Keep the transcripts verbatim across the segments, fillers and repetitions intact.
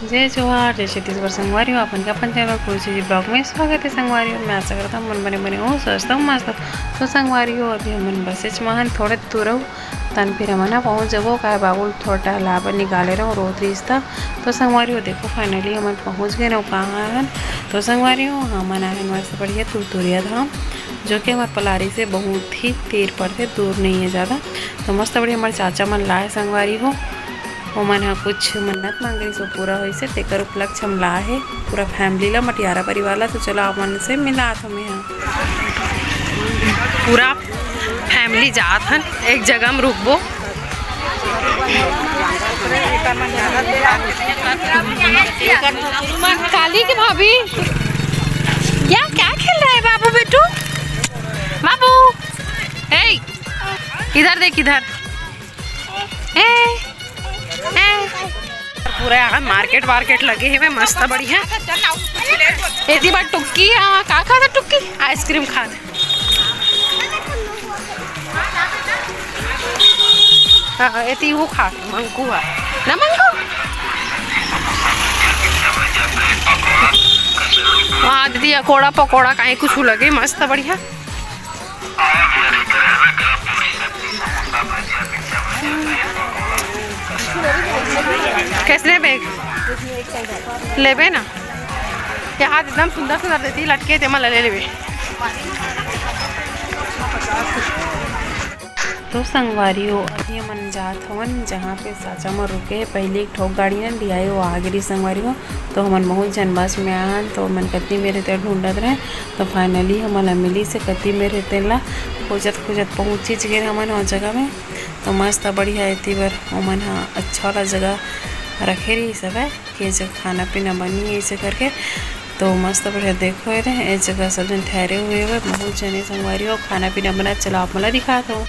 जय जोहार, जय छत्तीसगढ़ संगवारी हो, अपन के अपन चैनल कुर्सी जी ब्लॉग में स्वागत है संगवारी हो। मैं आशा करता हूँ मन बने बने हो, स्वस्थ हो, मस्त हो। तो संगवारी हो, अभी हमन बसेच में हन, थोड़े दूर हो, तन फिर हमन ह पहुँच जबो, काहे बाबू ल थोड़ा टहला बर निकाले रहो, रोत रहिस था। तो संगवारी हो, देखो finally हमन पहुँच गए रहो कहाँ हन। तो संगवारी हो, हमन आए हन मस्त बढ़िया तुरतुरिया धाम, जो कि हमारे पलारी से बहुत ही तीर पड़थे, दूर नहीं है ज़्यादा। तो मस्त बढ़िया हमारे चाचा मन लाए संगवारी हो, ओमन ह कुछ मन्नत मांगे रहिस, वो पूरा होइस हे, तेकर उपलक्ष्य हम लाए हे पूरा family ला, मटियारा परिवार ला। तो चलो, आप मन से मिलात हमें यहाँ पूरा family जात हन, एक जगह में रुकबो। काली की भाभी, या क्या खेल रहा है बाबू बेटू? बाबू, ए, इधर देख, इधर। ए, ए। पूरा यहाँ market वार्केट लगे हे, मस्त बढ़िया। एती बार टुक्की, हाँ, का खात हे टुक्की? Ice cream खात हे। हाँ, एती वो खात हे, मंकू हा। ना मंकू? वहाँ दीदी अकोड़ा पकोड़ा काहे कुछ लगे, मस्त बढ़िया। कैसने बैग लेबे ना? यहाँ एकदम सुंदर सुंदर देती लटके, तेमा ले लेबे। तो संगवारी हो, अभी हमन जात हवन जहाँ पे चाचा मन रुके हे, पहले एक ठोक गाड़ी न दिया हे, वो आ गे रही संगवारी हो। तो हमन बहुत झन बस में आए हन, तो हमन कतनी मेर हे तेला ढूंढत रहे। तो finally हमन ला मिलिस हे कतनी मेर हे तेला खोजत खोजत पहुँचिच गे हमन वो जगह में। तो मस्त बढ़िया एती बर ओमन ह अच्छा वाला जगह रखे रहिस हवय, के जगह खाना पीना बनी हे ऐसे करके। तो मस्त बढ़िया देखो, ये रे, ए जगह सब जन ठहरे हुए हवय, बहुत जने संगवारी हो, खाना पीना बना। चलो आप मन ला दिखात हूँ।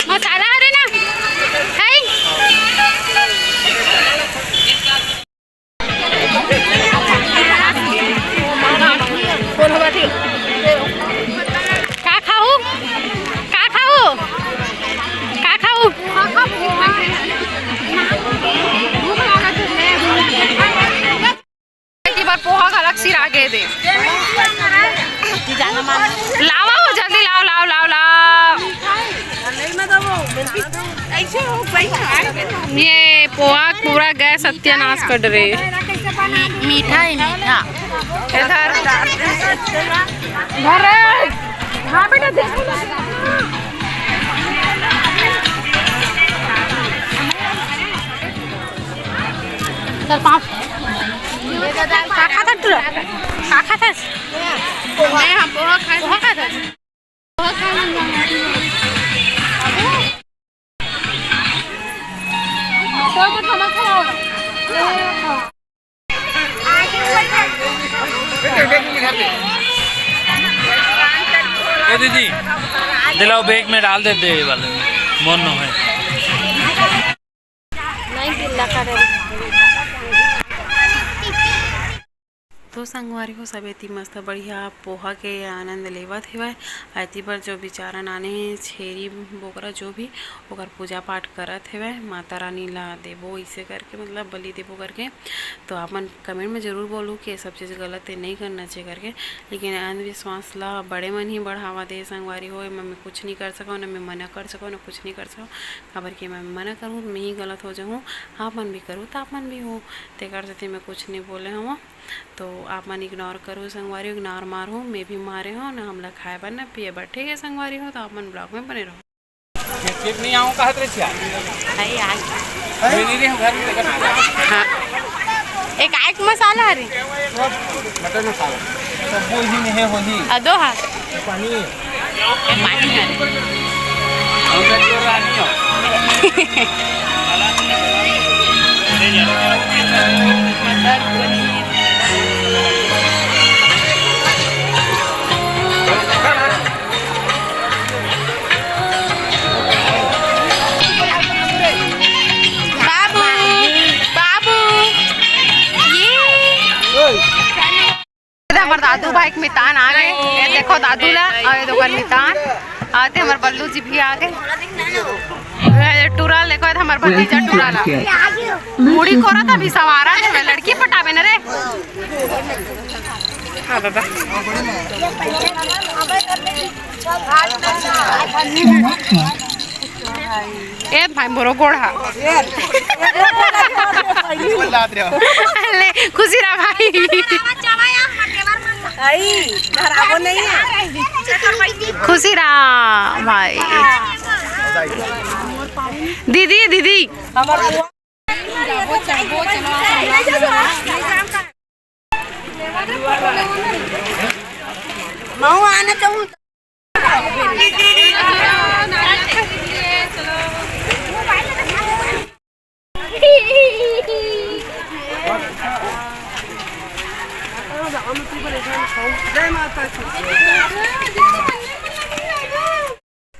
मसाला हरे ना? है? का खाऊ? का खाऊ? का खाऊ? एक बार पोहा घलक सिरा गे दे। लावा हो, जल्दी लाओ, लाओ, लाओ, लाओ। ये पोहा पूरा गैस सत्यानाश कर रहे। मीठा है, मीठा। इधर। हाँ बेटा, देखो। सर, पाँच। का खाथस टूरा? का खाथस? मैं हम पोहा खाए। पोहा खाथस? पोहा खाए। तो मत खाओ। ए दीदी, दिलाओ, बैग में डाल देते ये वाले, मोर नो है। तो संगवारी हो, सब एती मस्त बढ़िया पोहा के आनंद लेवत हेवय। एती बर जो बिचारा नाने हे, छेरी बोकरा जो भी, ओकर पूजा पाठ करत हेवय, माता रानी ला देबो इसे करके, मतलब बलि देबो करके। तो आप मन comment में जरूर बोलू कि ये सब चीज़ गलत है, नहीं करना चाहिए करके। लेकिन अंधविश्वास ला बड़े मन ही बढ़ावा दे संगवारी हो, एमा मैं कुछ नहीं कर सकूँ, ना मैं मना कर सकूँ, ना कुछ नहीं कर सकूँ। काबर कि मैं मना करूँ तो मैं ही गलत हो जाऊँ, आप मन भी करूँ तो आप मन भी हो। तेकर सेती मैं कुछ नहीं बोले हूँ। तो आप मन ignore करो संगवारी, ignore मारो, मैं भी मारे हो ना, हमला खाए बर ना पिए बर, ठीक है संगवारी हो। तो आप मन vlog में बने रहो। ये चेक नहीं आऊँ कहत रहे छिया। नहीं आज। ये नहीं रहे घर में लेकर। हाँ। एक आइक मसाला हरे। मटर मसाला। सब वो ही नहीं है, होली। अदो हा। पानी। पानी है। मटर पनीर। बाबू। हमर दादू भाई के मितान आ गे। ये देखो दादू ला, अउ ये देखो मितान आते, हमर बल्लू जी भी आ गे। ये टुरा देखो, हमर भतीजा टुरा ला। मुड़ी कोरा था भी सवारा थे, मैं लड़की पटावे न रे। हाँ बाबा। ए भाई मोरो गोड़ हा। ले, खुशी रहा भाई। खुशी रहा भाई। दीदी, दीदी।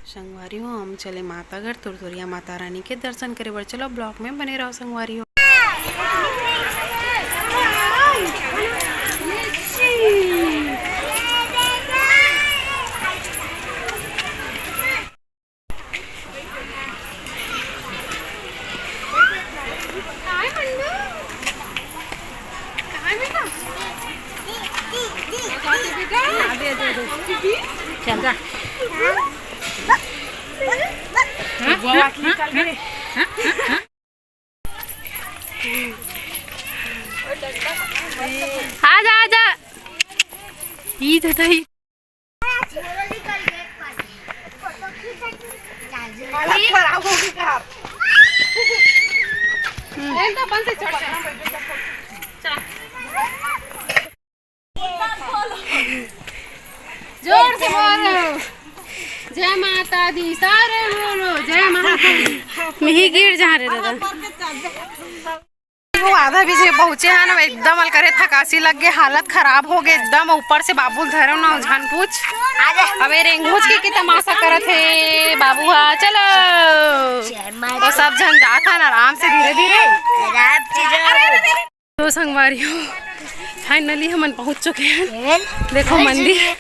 संगवारी हो, हम चले माता घर तुरतुरिया माता रानी के दर्शन करे बर। चलो, vlog में बने रहो संगवारी हो। आजा, आजा। ई दादा, ई। जोर से बोलो, जय माता दी, सारे बोलो, जय माता दी। मिही गिर जा रे दादा। वो आधा बीच में पहुंचे हैं ना, एकदम अलकरे थकासी लग गए, हालत खराब हो गए एकदम। ऊपर से बाबू धरम ना, जान पूछ। अबे रेंगूच के की तमाशा करत है बाबू हा। चलो, तो सब झन जात हन आराम से, धीरे धीरे। तो संगवारी हो, finally हमन पहुंच चुके हैं। देखो मंदिर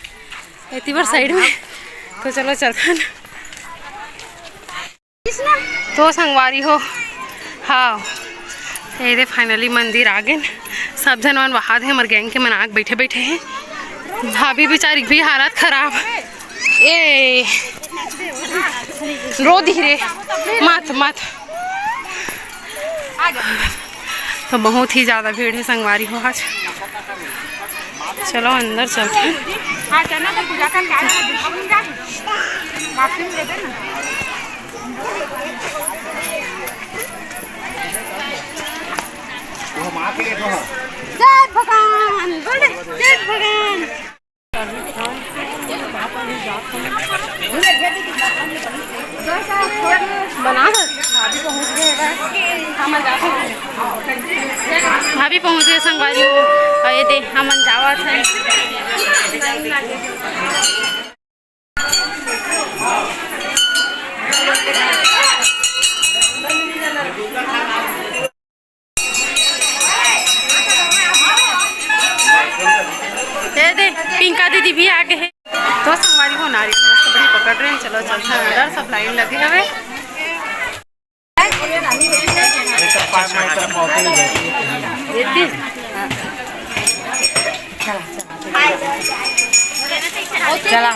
एती बर side में, तो चलो चलथन। तो संगवारी हो, हाँ, ये दे finally मंदिर आ गेन। सब झन मन वहाद हे, हमर gang के मन आग बैठे बैठे हैं। भाभी बेचारी भी हालत खराब। ए, रो धीरे, मत, मत। तो बहुत ही ज्यादा भीड़ है संगवारी हो आज। चलो अंदर चलते हैं। हाँ, चलना तो पूजा करके आए हैं, बिल्कुल नहीं जाए। वापसी में दे देना। जय भगवान, बोले, जय भगवान। बना दो। भाभी पहुंच गए संगवारी हो, अउ ये दे हमन जावत हैं। ये दे, पिंका दीदी भी आ गए हैं। तो संगवारी हो, नारियल मस्त बड़ी पकड़ रहे हैं। चलो चलते हैं अंदर, सब line लगे हुए। चला।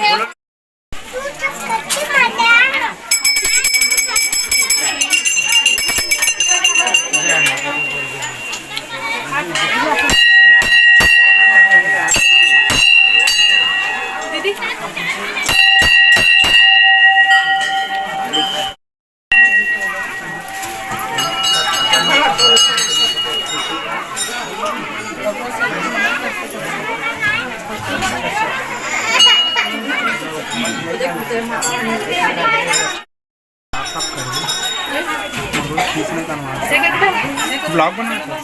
Vlog बना था।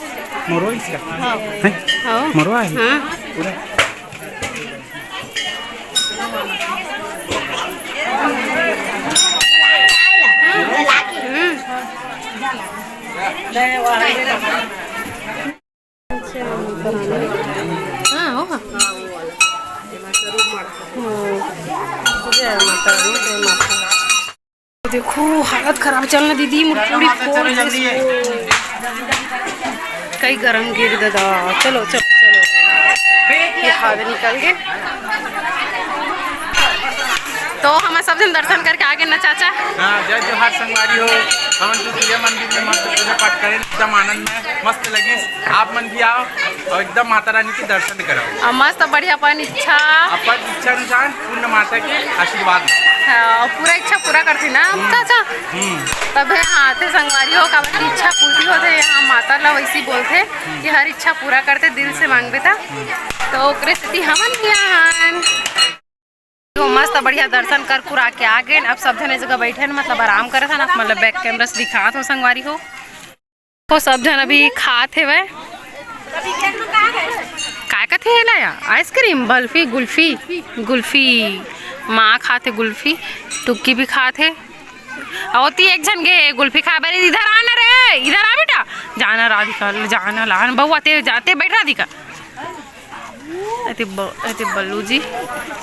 मोरो इसका। हाँ। हैं? हाँ। मोरो है? हाँ। पूरा। हाँ, होगा। देखो, हालत खराब चलना दीदी, मोर पूरी फोड़ दे। कई गरम गिर दादा। चलो, चलो, चलो। ये हाथ निकल गए। तो हम सब जन दर्शन करके आ गए ना चाचा? हाँ, जय जोहार संगवारी हो। हमन तो सूर्य मंदिर में मस्त पूजा पाठ करें, एकदम आनंद में मस्त लगिस। आप मन भी आओ और एकदम माता रानी के दर्शन करो। और मस्त बढ़िया अपन इच्छा अपन इच्छा अनुसार पूर्ण माता के आशीर्वाद में। हाँ, पूरा इच्छा पूरा करथे ना चाचा? हम्म। तभे हाँ, ते संगवारी हो, काबर की इच्छा पूरी होथे। यहाँ माता ला वैसी बोलथे कि हर इच्छा पूरा करथे, दिल से मांगबे त। तो ओकरे सेती हमन भी आहन। तो मस्त बढ़िया दर्शन कर कुरा के आ गए। अब सब जने जगह बैठे हैं, मतलब आराम करत हन। मतलब बैक कैमरा से दिखात हो संगवारी हो। वो सब जन अभी खात हेवय। काय कथे एला या? आइसक्रीम, बल्फी, गुल्फी, गुल्फी। माँ खात हे गुल्फी, टुक्की भी खात हे। अउ ओती एक झन गे गुल्फी खाए बर। इधर आना रे, इधर आ बेटा। जाना राधिका, जाना लान बउआ, ते जाते बैठ राधिका। एती ब-, एती बल्लू जी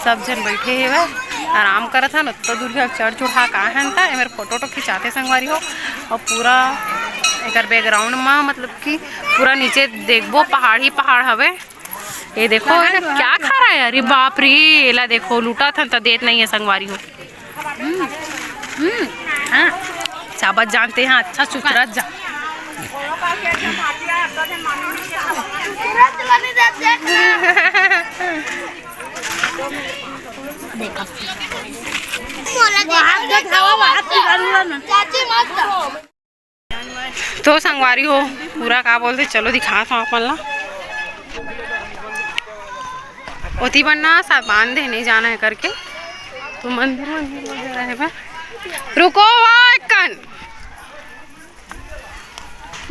सब झन बैठे हेवय, आराम करत हन। ओत्तो दूर के चढ़ चढ़ा का हन त एमेर फोटो वोटो खिंचाते संगवारी हो। अउ पूरा एकर बैकग्राउंड म मतलब कि पूरा नीचे देखबो पहाड़ ही पहाड़ हवे। ये देखो, ये क्या खा रहा है? अरे बाप रे, एला देखो, लूटा था त देत नहीं है संगवारी हो। हम्म, हम्म, हाँ, चाबत जानते हैं, अच्छा सुथरा जा। देखो। तो संगवारी हो, पूरा का बोलथे, चलो दिखात हव अपन ला। ओती बर ना सामान दे नहीं जाना है करके, तो मंदिर मंदिर वगैरह है बा। रुको वो एकन,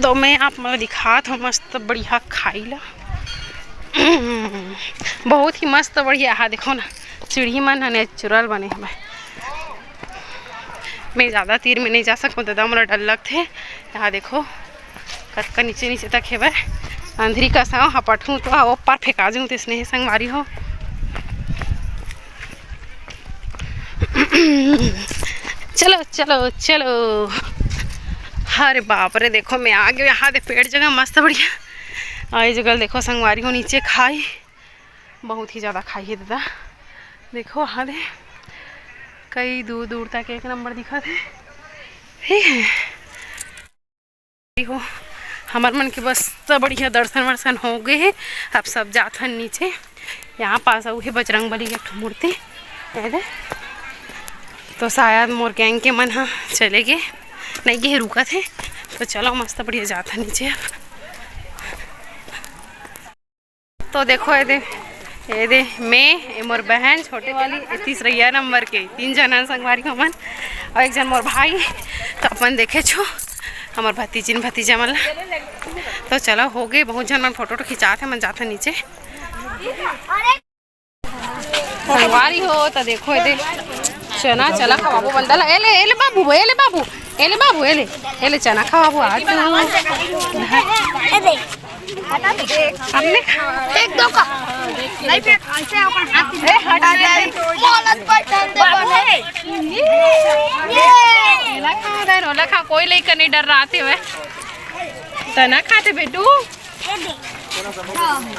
तो मैं आप मन ला दिखात हव मस्त बढ़िया खाई ला। बहुत ही मस्त बढ़िया। हाँ देखो ना, सीढ़ी मन ह नेचुरल बने हवय। मैं ज़्यादा तीर में नहीं जा सकूँ दादा, मोला डर लगथे। यहाँ देखो, कतका नीचे नीचे तक हेवय। अंधरी कस हव, हपटहूँ तो ओ पार फेंका जहूँ, तइसने हे संगवारी हो। चलो, चलो, चलो। अरे बाप रे, देखो मैं आ गई यहाँ दे पेड़ जगह मस्त बढ़िया। अउ ये जगह देखो संगवारी हो, नीचे खाई, बहुत ही ज़्यादा खाई है दादा। देखो हाँ दे, कई दूर दूर तक एक नंबर दिखत हे। ठीक है। हो, हमर मन के बस त बढ़िया दर्शन वर्शन हो गए हे। अब सब जाथन नीचे। यहाँ पास अउ हे बजरंग बली के एक ठो मूर्ति, ये दे। तो शायद मोर गैंग के मन ह चले गे, नहीं गे हे, रुकत हे। तो चलो मस्त बढ़िया जाथन नीचे अब। तो देखो, ये दे, ये दे, मैं, ये मोर बहन, छोटे वाली, ये तीसरैया नंबर के, तीन झन हन संगवारी हमन, अउ एक झन मोर भाई। तो अपन देखे छो, हमर भतीजिन, भतीजा मन ला। तो चलो, हो गए, बहुत झन मन फोटो वोटो खिंचात हे, मन जात हे नीचे। संगवारी हो, तो देखो, ये दे, चना, चना खवाबो बंदा ला। ए ले, ए ले बाबू, ए ले बाबू, ए ले बाबू, ए ले, ए ले चना खवाबो आज। हमने एक दो का। नहीं फेंक, ऐसे अपन हाथ ए, हटा जाए। मोलत पर ठंडे बने। ये। ये। एला खा दे, ओला खा, कोई लइका नहीं डर रहा थे वह। तना खाते बेटू।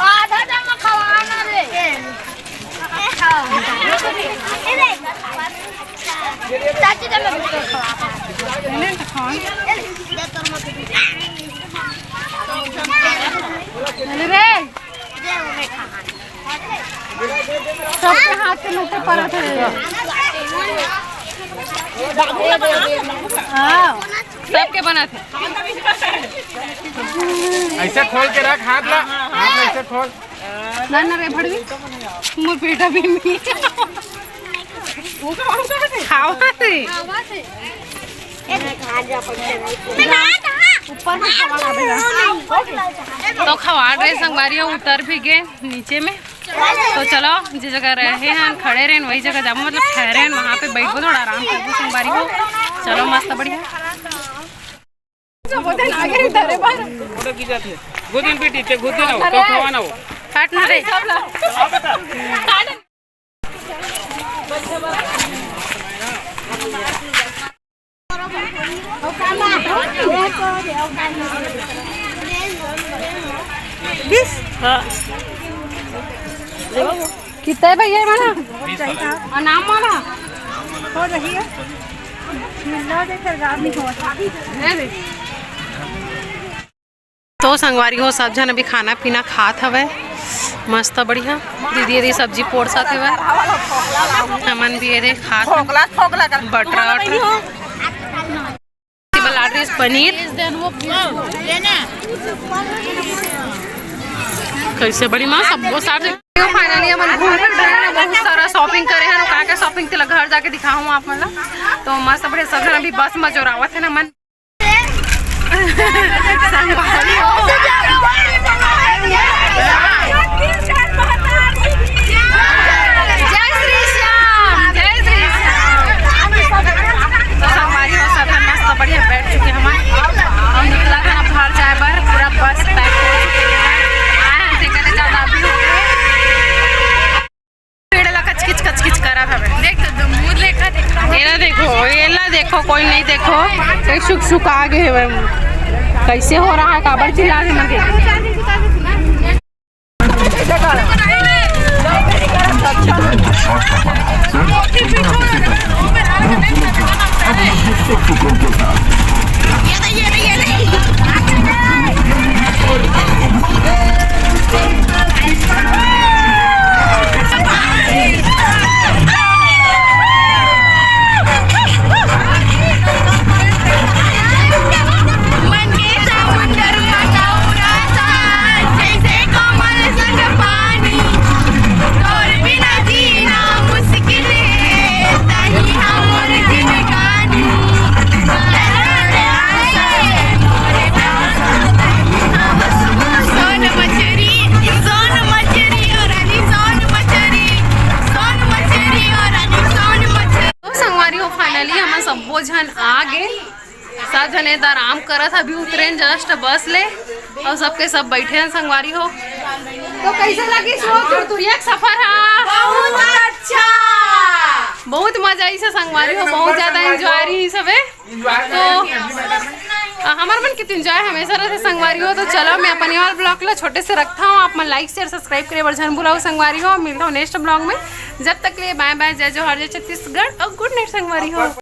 आधा जमा खवाना रे। चाची जमा बिल्कुल खवा। नहीं, नहीं, तो खाओ। ले रे। सबके हाथ के मुंह पे परत हे। हाँ, सबके बनत हे। ऐसे खोल के रख हाथ ला, हाथ ला ऐसे खोल। ना, ना रे भड़वी, मोर बेटा भी नहीं। खावा रे। ऊपर में खावा ला बेटा। तो खवाड़ रहे संगवारी हो, उतर भी गए नीचे में। तो चलो, जिस जगह रहे हैं, खड़े रहे, वही जगह जाबो, मतलब ठहरे हैं, वहाँ पे बैठबो, थोड़ा आराम करबो संगवारी हो। चलो, मस्त बढ़िया। फोटो खींचात हे। गोदी में पीटी, ते गोदी ना हो, तो खवाना हो। काट ना रे। सब ला। काट। बीस। हाँ। कितना है भैया हमारा? और नाम वाला? हो रही है। मिलना दे, फिर गाँव में हो। दे दे। तो संगवारी हो, सब झन अभी खाना पीना खात हवय, मस्त बढ़िया। दीदी, दीदी सब्जी परोसत हवय, हमन भी एदे खात हन। बटरा वटरा। पनीर कैसे बड़ी माँ, सबको साथ। फाइनली हमन घूम फिर डरे ना, बहुत सारा शॉपिंग करे हैं। कहाँ के शॉपिंग तेला घर जाके दिखाऊँ आप मन ला। तो मस्त बढ़िया सब झन अभी बस में जोरावत है ना मन। संगवारी हो। जय श्री श्याम, जय श्री श्याम। तो संगवारी हो, सब हम मस्त बढ़िया बैठ चुके हैं हमन। और निकला था घर जाए बर, पूरा बस पैक हो चुके हैं। आए हैं, तेकरे ज्यादा अभी हो गए। पेड़ ला कचकिच कचकिच करत हवे। देख तो, तो मुंह लेखा देख। एला देखो, एला देखो, कोई नहीं देखो। ये सुक सुक आ गए हवे। कैसे हो रहा है? काबर चिल्ला रहे मगे? तो संगवारी हो, finally हमन सब्बो झन आ गे। सब झन एदे आराम करत, अभी उतरेन just बस ले, और सबके सब बैठे हैं संगवारी हो। तो कैसे लगिस वो तुरतुरिया के सफर हा? बहुत अच्छा। बहुत मजा आइस हे संगवारी हो, बहुत ज्यादा enjoy रहिस हवे। तो, अ, हमर मन के तो enjoy हमेशा रहिथे संगवारी हो। तो चलो, मैं अपन ये वाला vlog ला छोटे से रखत हूँ। आप मन like, share, subscribe करे बर झन भुलाओ संगवारी हो। मिलत हूँ next vlog में। जब तक के लिए bye bye, जय जोहार, जय छत्तीसगढ़ और good night संगवारी हो।